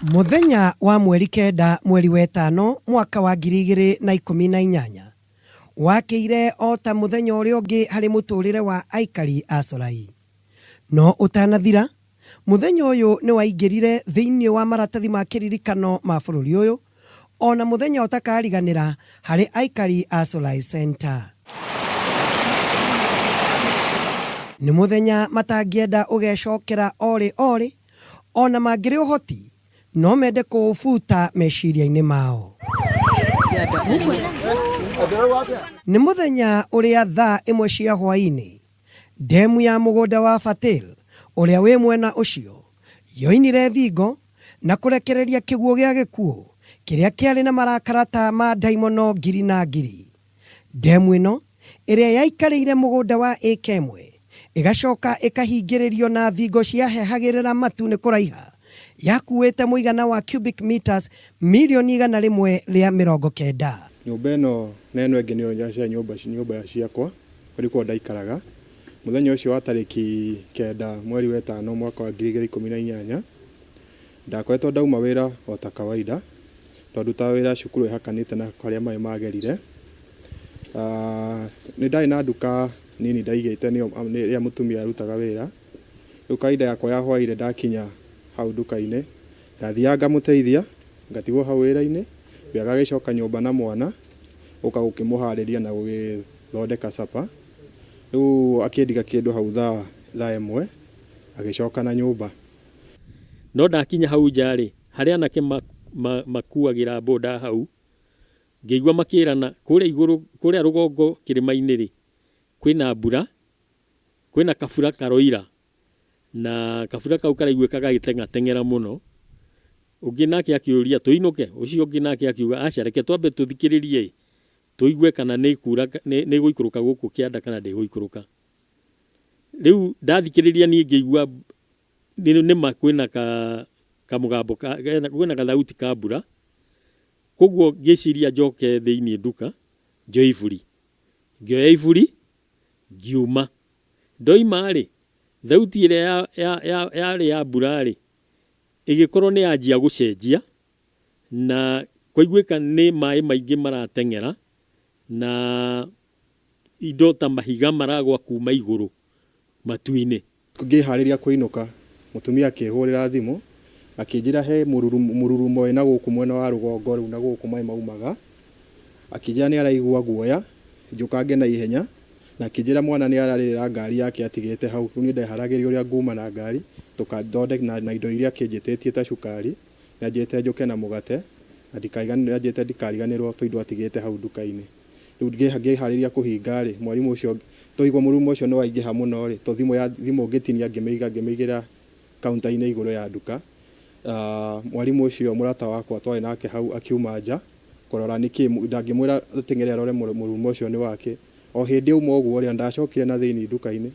Mũthenya wa mweri 9 mweri wetano mwaka wa 2018 wakĩire o ta mũthenya ũrĩa ũngĩ harĩ mũtũrĩre wa aikari a Solai. No ũtanathira, mũthenya ũyũ nĩ waingĩrire thĩinĩ wa maratathi ma kĩririkano ma bũrũri ũyũ ona mũthenya ũtakariganĩra harĩ aikari a Solai Center. Nĩ mũthenya matangĩenda ũgecokera orĩ orĩ ona mangĩrĩ ũhoti no mende kũũbuta meciria-inĩ mao. Nĩ mũthenya ũrĩa thaa 1 cia hwaĩ-inĩ ndemu ya mũgũnda wa Fatil ũrĩa wĩ mwena ũcio yoinire thingo na kũrekereria kĩguũ gĩa gĩkuũ kĩrĩa kĩarĩ na marakarata ma ndaimono ngiri na ngiri. Ndemu ĩno ĩrĩa yaikarĩire mũgũnda wa ĩka ĩmwe ĩgacoka ĩkahingĩrĩrio na thingo ciahehagĩrĩra matu nĩ kũraiha yakuĩte mũigana wa cubic meters milioni 190. Nyũmba ĩno na ĩno ĩngĩ nĩyo cia nyũmba ciakwa kũrĩa korwo ndaikaraga. Mũthenya ũcio wa tarĩki 9 mweri wa ĩtano mwaka wa 2018 ndakoretwo ndauma wĩra o ta kawaida tondũ ta wĩra cukuru ĩhakanĩte na harĩa maĩ magerire. Nĩ ndarĩ na nduka nini ndaigĩte nĩyo ĩrĩa mũtumia arutaga wĩra. Rĩu kawaida yakwa ya hwaĩ-inĩ ndakinya hau nduka-inĩ ndathiaga ngamũteithia ngatigwo hau wĩra-inĩ we agagĩcoka nyũmba na mwana gũka gũkĩmũharĩria na gũgĩthondeka capa. Rĩu akĩndiga kĩndũ hau thaa 1 agĩcoka na nyũmba. No ndakinya hau nja rĩ, harĩa anake makuagĩra boda hau, ngĩigua makĩrana kũrĩa igũrũ, kũrĩa rũgongo kĩrĩma-inĩ rĩ, kwĩna mbura, kwĩna kabura karoira, na kabura kau karaiguĩka gagĩteng'ateng'era mũno. Ũngĩ nake akĩũria tũinũke, ũcio ũngĩ nake akiuga aca reke twambe tũthikĩrĩrie tũigue kana nĩ kura nĩ gũikũrũka gũkũ kĩanda kana ndĩgũikũrũka. Rĩu ndathikĩrĩria niĩ ngĩigua nĩ ma kwĩna kamũgambo kwĩna gathauti ka mbura, koguo ngĩciria njoke thĩinĩ nduka njoe iburi. Ngĩoya iburi ngiuma. Ndoima rĩ, thauti ĩrĩa yarĩ ya mbura rĩ, ĩgĩkorwo nĩ yanjia gũcenjia na kwaiguĩka nĩ maĩ maingĩ marateng'era na indo ta mahiga maragwa kuma igũrũ matu-inĩ. Ngĩharĩria kũinũka mũtumia akĩhũrĩra thimũ akĩnjĩra he mũrurumo wĩna gũkũ mwena wa rũgongo rĩu na gũkũ maĩ maumaga. Akĩnjĩra nĩ araigua guoya njũkange na ihenya na akĩnjĩra mwana nĩ ararĩrĩra ngari yake atigĩte hau. Rĩu niĩ ndeharagĩria ũrĩa nguma na ngari tũkathondeka na indo iria akĩnjĩtĩtie ta cukari, nĩ anjĩrĩte njũke na mũgate na nĩ anjĩrĩte ndikariganĩrwo tũindo atigĩte hau nduka-inĩ. Rĩu ngĩharĩria kũhinga rĩ, mwarimũ ũcio twaigua mũrurumo ũcio nĩ waingĩha mũno rĩ, to thimũ ya thimũ ngĩtinia ngĩmĩiga ngĩmĩigĩra kaunta-inĩ igũrũ ya nduka. Mwarimũ ũcio mũrata wakwa twarĩ nake hau akiuma nja kũrora nĩkĩ, ndangĩmwĩra ateng'ere arore mũrurumo ũcio nĩ wake. O hĩndĩ auma ũguo rĩ, ndacokire na thĩinĩ nduka-inĩ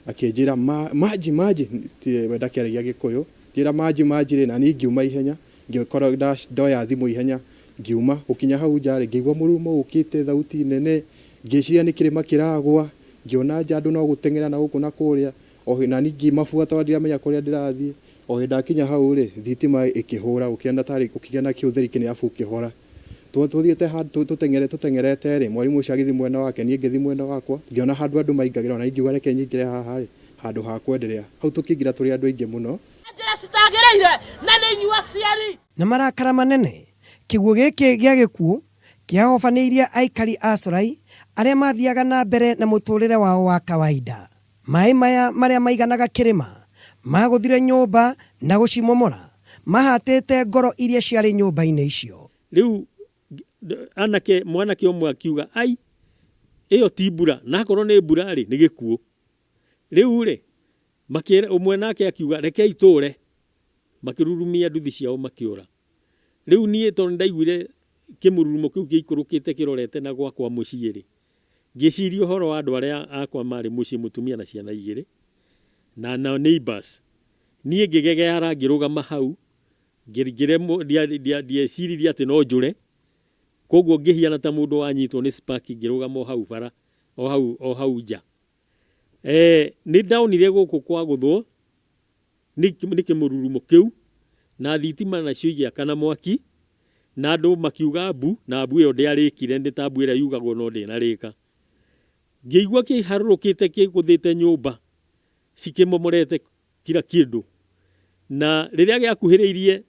akĩnjĩra maji maji, we ndakĩaragia Gĩkũyũ, njĩra maji maji rĩ, na niĩ ngiuma ihenya ngĩkora ndoya thimũ ihenya ngiuma. Gũkinya hau nja rĩ, ngĩigua mũrurumo ũkĩte thauti nene, ngĩciria nĩ kĩrĩma kĩragwa, ngĩona nja andũ no gũteng'era na gũkũ na kũrĩa, o na niĩ ngĩmabuata ndiramenya kũrĩa ndĩrathiĩ. O hĩndĩ ndakinya hau rĩ, thitima ĩkĩhũra gũkĩhana tarĩ gũkĩgĩa na kĩũtheri kĩnene arabu ũkĩhora. Tũthiĩte handũ tũteng'erete rĩ, mwarimũ ũcio agĩthiĩ mwena wake, niĩ ngĩthiĩ mwena wakwa, ngĩona handũ andũ maingagĩra, ona niĩ ngiuga reke nyingĩre haha rĩ, handũ ha kwenderea. Hau tũkĩingĩra tũrĩ andũ aingĩ mũno. Njĩra citagĩrĩire na nĩ inyuĩ aciari. Na marakara manene, kĩguũ gĩkĩ gĩa gĩkuũ kĩahobanĩirie aikari a Solai arĩa mathiaga na mbere na mũtũrĩre wao wa kawaida. Maĩ maya marĩa maiganaga kĩrĩma magũthire nyũmba na gũcimomora mahatĩte ngoro iria ciarĩ nyũmba-inĩ icio. Rĩu anake mwanake ũmwe akiuga ai ĩyo ti mbura, na akorwo nĩ mbura rĩ nĩ gĩkuũ. Rĩu rĩ makĩra ũmwe nake akiuga rekei tũre, makĩrurumia nduthi ciao makĩũra. Rĩu niĩ tondũ nĩndaiguire kĩmururumo kĩu gĩikũrũkĩte kĩrorete na gwakwa mũciĩ rĩ, ngĩciria ũhoro wa andũ arĩa akwa marĩ mũciĩ, mũtumia na ciana igĩrĩ na na neighbors. Niĩ ngĩgegeara ngĩrũgama hau ngĩremwo, ndieciririe atĩ no njũre, koguo ngĩhiana ta mũndũ wanyitwo nĩ spark ngĩrũgama o hau bara, o hau o hau nja. Nĩ ndonire gũkũ kwagũthwo nĩ kĩmururumo kĩu. Na thitima nacio igĩakana mwaki, na andũ makiuga mbu, na mbu ĩyo ndĩarĩkire, nĩ ta mbu ĩrĩa yugagwo no ndĩnarĩka. Ngĩigua kĩharũrũkĩte kĩgũthĩte nyũmba, cikĩmomorete kira kĩndũ. Na rĩrĩa gĩakuhĩrĩirie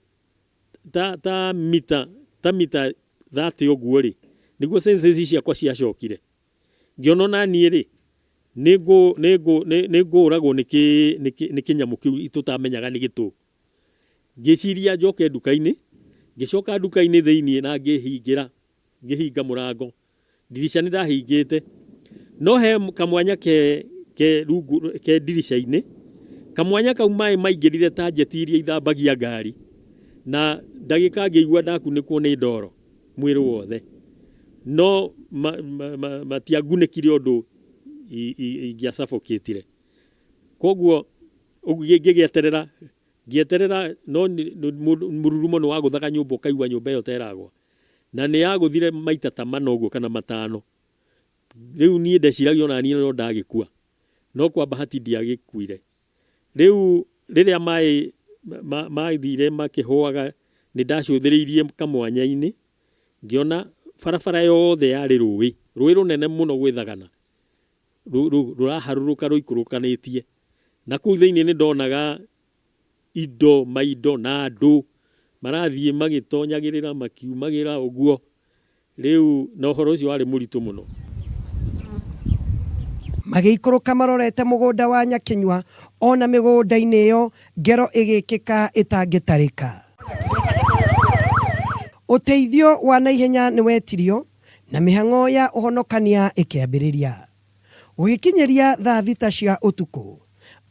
ta, ta mita, ta mita 30 ũguo-rĩ, nĩguo senses ciakwa ciacokire. Ngĩona ona niĩ-rĩ, nĩngũũragwo nĩ kĩnyamũ kĩu tũtamenyaga nĩ gĩtũ. Ngĩciria njoke nduka-inĩ, ngĩcoka nduka-inĩ thĩiniĩ na ngĩhingĩra, ngĩhinga mũrango. Ndirica nĩ ndahingĩte, no he kamwanya ke, ke rungu, ke ndirica-inĩ, kamwanya kau maĩ maingĩrire ta njeti iria ithambagia ngari, na ndagĩka ngĩigua ndakunĩkwo nĩ ndoro mwĩrĩ wothe, no matiangunĩkire ũndũ ingĩacabũkĩtire. Kwoguo ngĩgĩeterera, ngĩeterera no mũrurumo nĩ wagũthaga nyũmba ũkaigua nyũmba ĩyo ta ĩragwa. Na nĩ yagũthire maita ta mana ũguo kana matano. Rĩu niĩ ndeciragia ona niĩ no ndagĩkua. No kwa bahati ndiagĩkuire. Rĩu rĩrĩa maĩ mathire makĩhũaga nĩ ndacũthĩrĩirie kamwanya-inĩ ngĩona barabara yothe yarĩ rũĩ, rũĩ rũnene mũno gwĩthagana. Rũraharũrũka rũikũrũkanĩtie. Na kũu thĩinĩ nĩ ndonaga indo, maindo na andũ marathiĩ magĩtonyagĩrĩra makiumagĩra ũguo. Rĩu na ũhoro ũcio warĩ mũritũ mũno. Magĩikũrũka marorete mũgũnda wa Nyakĩnyua o na mĩgũnda-inĩ ĩyo ngero ĩgĩkĩka ĩtangĩtarĩka. Ũteithio wa naihenya nĩ wetirio na mĩhang'o ya ũhonokania ĩkĩambĩrĩria. Gũgĩkinyĩria thaa thita cia ũtukũ,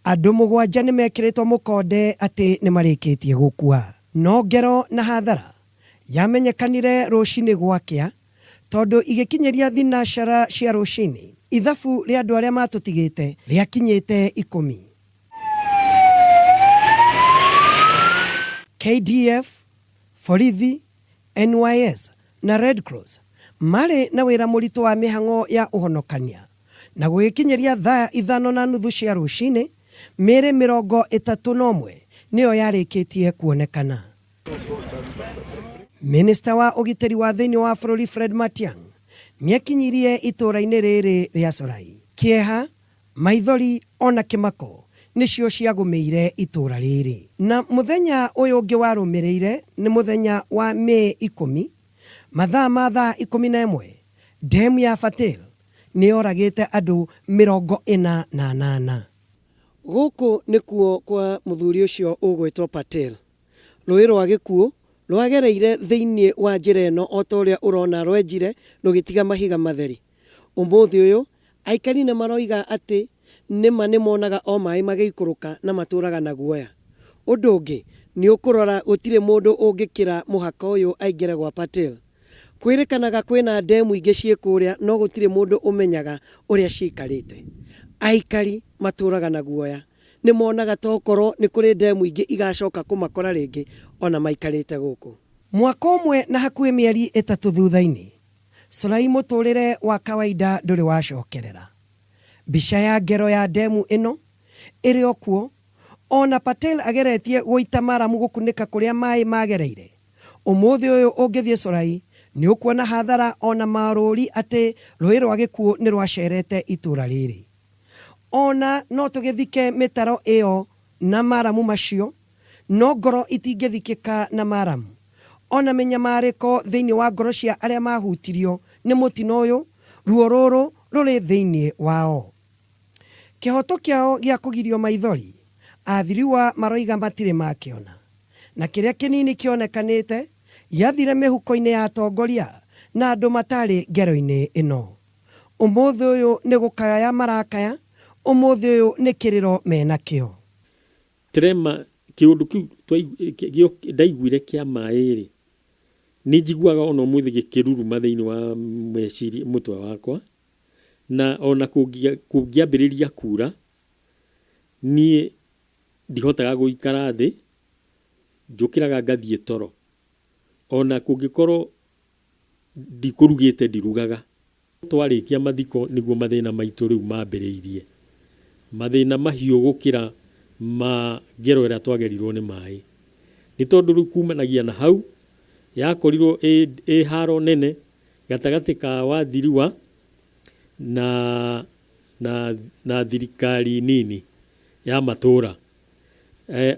andũ mũgwanja nĩ mekĩrĩtwo mũkonde atĩ nĩ marĩkĩtie gũkua. No ngero na hathara yamenyekanire rũcinĩ gwakĩa tondũ igĩkinyĩria thinacara cia rũcinĩ, ithabu rĩa andũ arĩa matũtigĩte rĩakinyĩte ikũmi. KDF, borithi, NYS na Red Cross marĩ na wĩra mũritũ wa mĩhang'o ya ũhonokania, na gũgĩkinyĩria thaa 5:30 cia rũcinĩ, mĩĩrĩ 31 nĩyo yarĩkĩtie kuonekana. Minista wa ũgitĩri wa thĩinĩ wa bũrũri Fred Matiang'i nĩakinyirie itũũra-inĩ rĩrĩ rĩa Sorai. Kĩeha Maithori o na kĩmako nĩcio ciagũmĩire itũũra rĩrĩ. Na mũthenya ũyũ ũngĩ warũmĩrĩire nĩ mũthenya wa May 10, mathaa ma thaa 11, ndemu ya Patel nĩ yoragĩte andũ 48. Gũkũ nĩkuo kwa mũthuri ũcio ũgwĩtwo Patel. Rũĩ rwa gĩkuũ rwagereire thĩinĩ wa njĩra ĩno o ta ũrĩa ũrona rwenjire rũgĩtiga mahiga matheri. Ũmũthĩ ũyũ, aikari nĩ maroiga atĩ nĩ ma nĩ monaga o maĩ magĩikũrũka na matũraga na guoya. Ũndũ ũngĩ nĩ ũkũrora gũtirĩ mũndũ ũngĩkĩra mũhaka ũyũ aingĩre gwa Patel. Kwĩrĩkanaga kwĩna ndemu ingĩ ciĩ kũrĩa no gũtirĩ mũndũ ũmenyaga ũrĩa ciikarĩte. Aikari matũraga na guoya. Nĩ monaga tokorwo nĩ kũrĩ ndemu ingĩ igacoka kũmakora rĩngĩ ona maikarĩte gũkũ. Mwaka ũmwe na hakuhĩ mĩeri ĩtatũ thutha-inĩ, Solai mũtũrĩre wa kawaida ndũrĩ wacokerera. Mbica ya ngero ya ndemu ĩno ĩrĩ o kuo, o na Patel ageretie gũita maramu gũkunĩka kũrĩa maĩ magereire. Ũmũthĩ ũyũ ũngĩthiĩ Solai nĩ ũkuona hathara o na marũri atĩ rũĩ rwa gĩkuũ nĩ rwacerete itũra rĩrĩ. O na no tũgĩthike mĩtaro ĩyo na maramu macio, No ngoro itingĩthikĩka na maramu, o na mĩnyamarĩko thĩinĩ wa ngoro cia arĩa maahutirio nĩ mũtino ũyũ, ruo rũrũ rũrĩ thĩinĩ wao. Kĩhooto kĩao gĩa kũgirio maithori, athiriwa maroiga matirĩ makĩona. Na kĩrĩa kĩnini kĩonekanĩte, gĩathire mĩhuko-inĩ ya atongoria na andũ matarĩ ngero-inĩ ĩno. Ũmũthĩ ũyũ nĩ gũkaya marakaya, ũmũthĩ ũyũ nĩ kĩrĩro menakĩo. Tremor, kĩũndũ kĩu ndaiguire kĩa maĩ-rĩ, nĩ njiguaga ona ũmũthĩ gĩkĩruruma thĩinĩ wa meciria, mũtwe wakwa, na ona kũngĩambĩrĩria kura, niĩ ndihotaga gũikara thĩ, njũkĩraga ngathiĩ toro. Ona kũngĩkorwo ndikũrugĩte ndirugaga. Twarĩkia mathiko nĩguo mathĩna maitũ rĩu mambĩrĩirie. Mathĩna mahiũ gũkĩra ma ngero ĩrĩa twagerirwo nĩ maĩ. Nĩ tondũ rĩu kumanagia na hau yakorirwo ĩ haro nene gatagatĩ ka wathiriwa na thirikari nini ya matũra.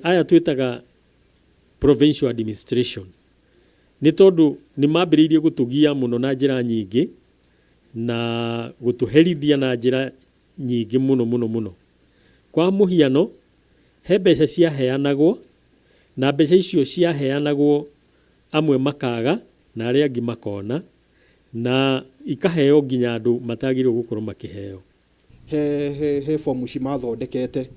Aya twĩtaga provincial administration. Nĩ tondũ nĩ mambĩrĩirie gũtũgia mũno na njĩra nyingĩ na gũtũherithia na njĩra nyingĩ mũno mũno mũno. Kwa mũhiano, he mbeca ciaheanagwo na mbeca icio ciaheanagwo amwe makaga na arĩa angĩ makona, na ikaheo nginya andũ matagĩrĩirwo gũkorwo makĩheo. He fomu mathondekete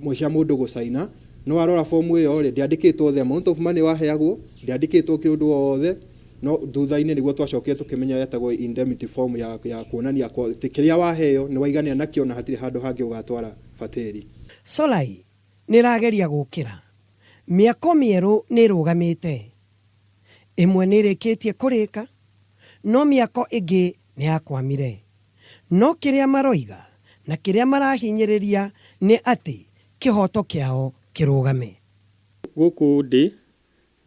mwe cia mũndũ gũcaina, no warora fomu ĩyo rĩ, ndĩandĩkĩtwo the amount of money waheagwo, ndĩandĩkĩtwo kĩũndũ wothe, no thutha-inĩ nĩguo twacokire tũkĩmenya yetagwo indemnity form ya kuonania atĩ kĩrĩa waheo nĩ waiganĩra nakĩo na hatirĩ handũ hangĩ ũgatwara batĩri. Solai nĩ ĩrageria gũkĩra. Mĩako mĩerũ nĩ ĩrũgamĩte. Ĩmwe nĩ ĩrĩkĩtie kũrĩka, no mĩako ĩngĩ nĩ yakwamire. No kĩrĩa maroiga na kĩrĩa marahinyĩrĩria nĩ atĩ kĩhoto kĩao kĩrũgame. Gũkũ ndĩ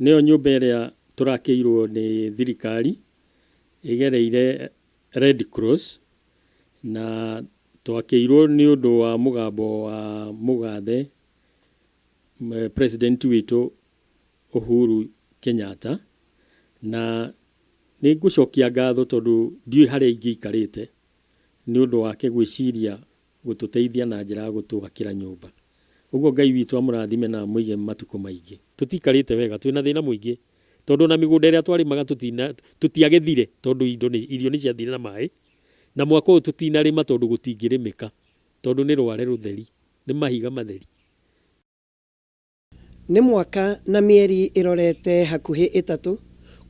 nĩyo nyũmba ĩrĩa tũrakĩirwo nĩ thirikari ĩgereire Red Cross, na twakĩirwo nĩ ũndũ wa mũgambo wa mũgathe president witũ Uhuru Kenyatta, na nĩ ngũcokia ngatho tondũ ndiũĩ harĩa ingĩikarĩte nĩ ũndũ wake gwĩciria gũtũteithia na njĩra ya gũtwakĩra nyũmba. Ũguo Ngai witũ amũrathime na amũige matukũ maingĩ. Tũtiikarĩte wega, twĩna thĩna mũingĩ tondũ ona mĩgũnda ĩrĩa twarĩmaga tũtiagethire tondũ indo irio nĩ ciathire na maĩ, na mwaka ũyũ tũtinarĩma tondũ gũtingĩrĩmĩka tondũ nĩ rware rũtheri, nĩ mahiga matheri. Nĩ mwaka na mĩeri ĩrorete hakuhĩ ĩtatũ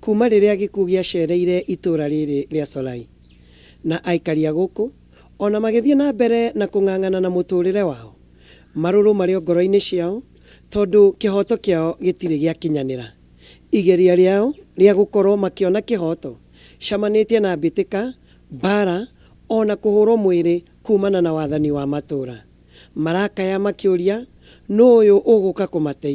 kuma rĩrĩa gĩkuũ gĩacereire itũra rĩrĩ rĩa Solai. Na aikari a gũkũ ona magĩthiĩ na mbere na kũng'ang'ana na mũtũrĩre wao, marũrũ marĩ o ngoro-inĩ ciao tondũ kĩhoto kĩao gĩtirĩ gĩakinyanĩra. Igeria rĩao rĩa gũkorwo makĩona kĩhoto camanĩtie na mbĩtĩka, mbara ona kũhũrwo mwĩrĩ kumana na wathani wa matũra. Marakaya makĩũria nũ ũyũ ũgũka kũmateithia.